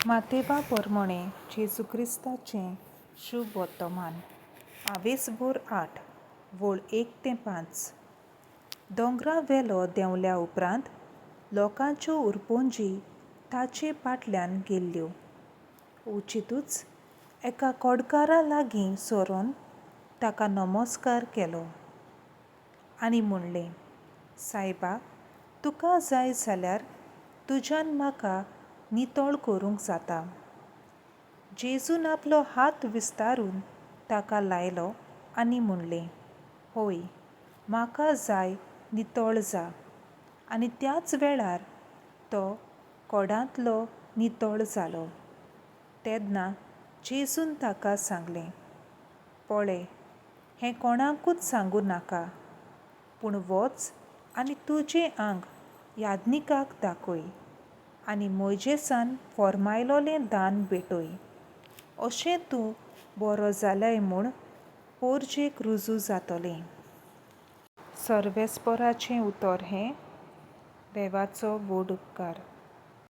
मातेवा पोरमोणें जेजू क्रिस्ताचें शुभ वर्तमान आवेसभोर 8 वळ 1 ते 5. दोंगरा वेलो देंवल्या उपरांत लोकांच्यो उरपोंजी ताचे फाटल्यान गेल्ल्यो. अवचितूच एका कोडकारा लागीं सरोन ताका नमस्कार केलो आनी म्हणलें, सायबा, तुका जाय जाल्यार तुज्यान म्हाका नितळ करूंक जाता. जेजून आपलो हात विस्तारून ताका लायलो आनी म्हणलें, हय, म्हाका जाय, नितळ जा. आनी त्याच वेळार तो कोडांतलो नितळ जालो. तेन्ना जेजून ताका सांगलें, पळय, हें कोणाकूच सांगूं नाका, पूण वच आनी तुजें आंग याज्ञिकाक दाखय आनी मोयजेसान फर्मायलोलें दान भेटय, अशें तूं बरो जालाय म्हूण पोरजेक रुजू जातलें. सर्वेस्पराचें उतर हें. देवाचो व्हड उपकार.